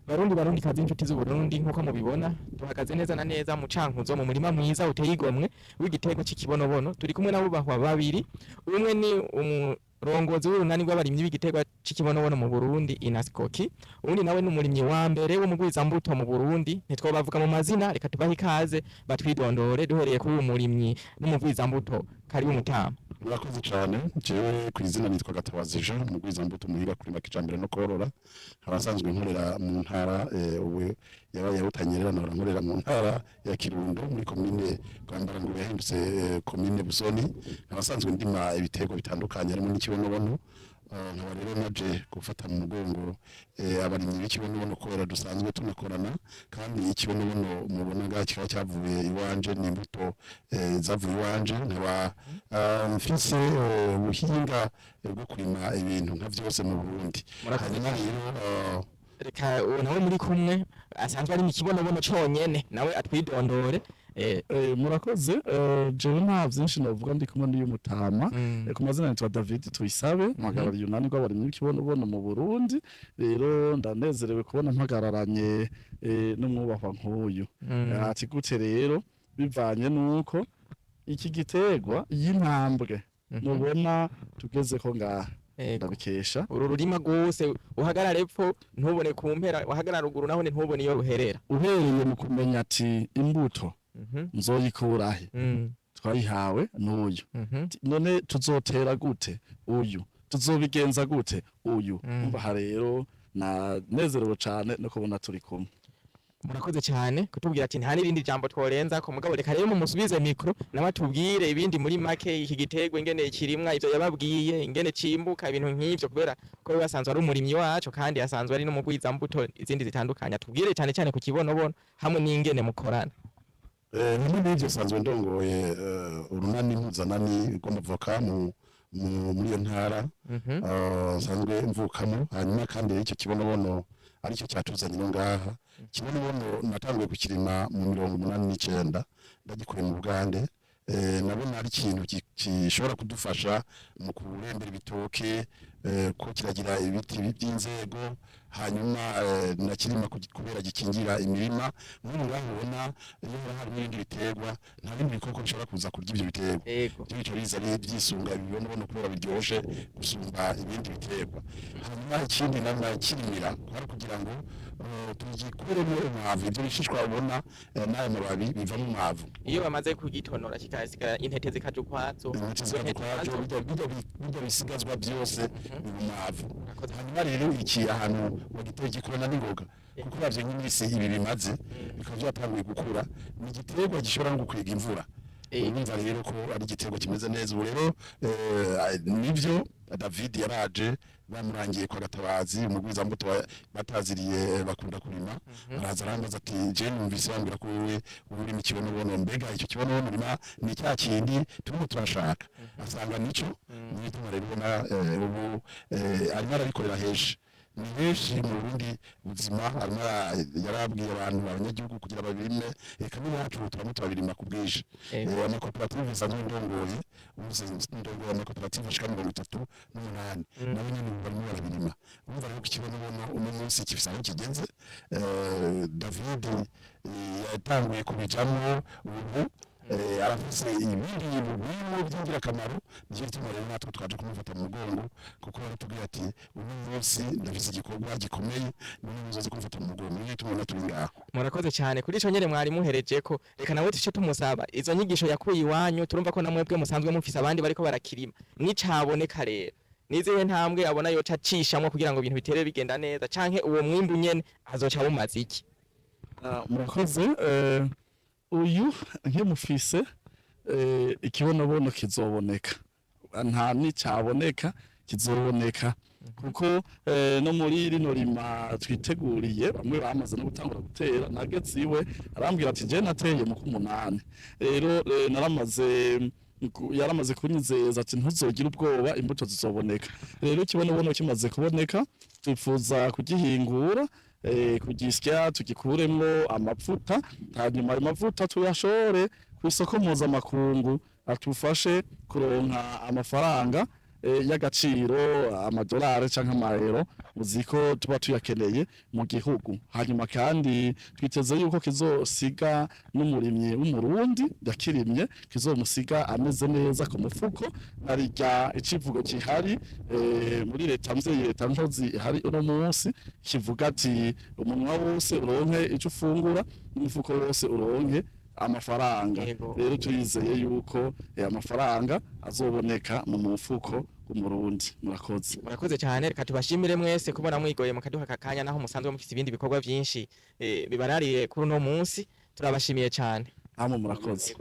Barundi, barundi kazi, inshuti z'Uburundi, nkuko mubibona duhagaze neza na neza mu Cankuzo, mu murima mwiza uteye igomwe w'igiterwa c'ikibonobono. Turi kumwe n'abubahwa babiri: umwe ni umurongozi w'urunani rw'abarimyi b'igiterwa c'ikibonobono mu Burundi, Inasikoki, uwundi nawe ni umurimyi wa mbere w'umugwizambuto mu Burundi. Ntitwobavuga mu mazina, reka tubahe ikaze batwidondore, duhereye kuri uyu murimyi n'umugwizambuto. Karibu, mutama. Murakoze cyane. Jewe ku izina nitwa Gatabazi Jean, umugwizambuto, muhinga kurima kijambere no korora. Nkaba nsanzwe nkorera mu ntara, ubu yabaye ya Butanyerera, nahora nkorera mu ntara ya Kirundo muri komine Bwambarangwe, yahindutse komine Busoni. Nkaba nsanzwe ndima ibiterwa bitandukanye harimo n'ikibonobono. Nkaba rero naje gufata mu mugongo abarimyi b'ikibonobono kubera dusanzwe tunakorana, kandi ikibonobono mubona ngaha kikaba cyavuye iwanje, ni imbuto zavuye iwanje. Nkaba mfise ubuhinga bwo kurima ibintu nka vyose mu Burundi. Murakoze. Hanyuma rero Reka uwo nawe muri kumwe asanzwe ari mu kibonobono conyene nawe atwidondore. Murakoze. Jewe nta vyinshi novuga, ndi kumwe n'uyu mutama. Ku mazina nitwa David Tuyisabe, mpagarariye urunani rw'abarimyi b'ikibonobono mu Burundi. Rero ndanezerewe kubona mpagararanye n'umwubahwa nk'uyu. Ati gute rero? Bivanye nuko iki giterwa y'intambwe mubona tugezeko ngaha, ndabikesha Uru rurima rwose, uhagarara epfo ntubone ku mpera, uhagarara ruguru naho ntubone iyo ruherera. Uhereye mu kumenya ati imbuto nzoyikurahe, twayihawe n'uyu. None tuzotera gute? Uyu. Tuzobigenza gute? Uyu. Umva, aha rero nanezerewe cane no kubona turi kumwe. Murakoze cyane kutubwira ati nta n'irindi jambo tworenza ko, mugabo reka rero mumusubize micro nawe atubwire ibindi muri make, iki giterwa ingene kirimwa, ivyo yababwiye, ingene cimbuka, ibintu nk'ivyo, kubera ko we asanzwe ari umurimyi wacu kandi asanzwe ari n'umugwizambuto izindi zitandukanye. Atubwire cyane cyane ku kibonobono hamwe n'ingene mukorana. Hamwe n'ivyo, sanzwe ndongoye urunani mpuzanani rw'amavoka muri iyo ntara nsanzwe mvukamo. Hanyuma kandi icyo kibonobono aricyo cyatuzanye no ngaha. Kibonobono natanguye kukirima mu 89, ndagikuye mu Bugande. Nabona ari ikintu gishobora kudufasha mu kurembera ibitoke, ko kiragira ibiti by'inzego. Hanyuma nakirima kubera gikingira imirima. Nk'ubu ngaho ubona iyo haba harimo ibindi biterwa, nta bindi bikoko bishobora kuza kurya ibyo biterwa. Ibyo bica biza byisunga ibibonobono kubera biryoshe gusumba ibindi biterwa. Hanyuma ikindi nakirimira kwari kugira ngo tugikuremo umwavu. Ibyo bishishwa ubona n'ayo mababi bivamo umwavu. Iyo bamaze kugitonora kikasigara intete zikaja ukwazo. Intete zikaja ukwazo, bijya bisigazwa byose biba umwavu. Murakoze. Hanyuma rero iki ahantu wagiteye gikurana n'ingoga, kuko uravye nk'imisi ibi bimaze bikaba byatanguye gukura, ni igiterwa gishobora no gukwega imvura. Urumva rero ko ari igiterwa kimeze neza. Ubu rero nivyo David yaraje bamurangiye kwa Gatabazi, umugwizambuto bataziriye bakunda kurima. Araza arambaza ati: "Je numvise bambwira ko wewe uri mu kibonobono, mbega icyo kibonobono urima ni cya kindi turimo turashaka?" Asanga nico. Niyo ituma rero ubona ubu arimo arabikorera henshi, ni benshi mu Burundi buzima. Arimo yarabwiye abantu, abanyagihugu, kugira babirime. Eka n'iwacu turamo turabirima ku bwinshi. Amakoperative nsanzwe ndongoye, ubu ndongoye amakoperative ashika 38, nabo nyene ubu barimo barabirima. Urumva rero ko ikibonobono uno munsi gifise aho kigeze. David yatanguye kubijamwo, ubu arafise ibindi bintu birimo by'ingirakamaro. Nicyo gituma rero natwe twaje kumufata mu mugongo, kuko yaratubwiye ati: "Uno munsi ndafise igikorwa gikomeye, niyo muzoze kumufata mu mugongo." Niyo gituma turi ngaho. Murakoze cyane kuri ico nyene mwari muhereje ko. Reka nawe tuce tumusaba izo nyigisho yakuye iwanyu. Turumva ko namwebwe musanzwe mufise abandi bariko barakirima. Nicaboneka rero, nizihe ntambwe abona yoca acishamwo kugira ngo ibintu bitere bigenda neza, canke uwo mwimbu nyene azoca awumaza iki? Ah, murakoze. Uyu nkimufise, ikibonobono kizoboneka, nta nicaboneka kizoboneka, kuko no muri rino rima twiteguriye bamwe bamaze no gutangura gutera. Nageze iwe arambwira ati: "Je nateye mu kumunani." Rero naramaze yaramaze kunyizeza ati: "Ntuzogire ubwoba, imbuto zizoboneka." Rero ikibonobono kimaze kuboneka, twifuza kugihingura, kugisya tugikuremwo amavuta, hanyuma ayo mavuta tuyashore ku isoko mpuzamakungu, atufashe kuronka amafaranga. y'agaciro, amadolari canke amayero, muzi ko tuba tuyakeneye mu gihugu. Hanyuma kandi twiteze yuko kizosiga n'umurimyi w'Umurundi yakirimye, kizomusiga ameze neza ku mufuko. Narirya icivugo kihari muri leta mvyeyi, leta nkozi ihari uno munsi, kivuga ati: "Umunwa wose uronke ico ufungura, n'umufuko wose uronke amafaranga." Rero turizeye yuko amafaranga azoboneka mu mufuko w'Umurundi. Murakoze. Murakoze cyane. Reka tubashimire mwese kubona mwigoye mukaduha aka kanya, naho musanzwe mufite ibindi bikorwa byinshi bibarariye kuri uno munsi. Turabashimiye cyane. Namwe murakoze.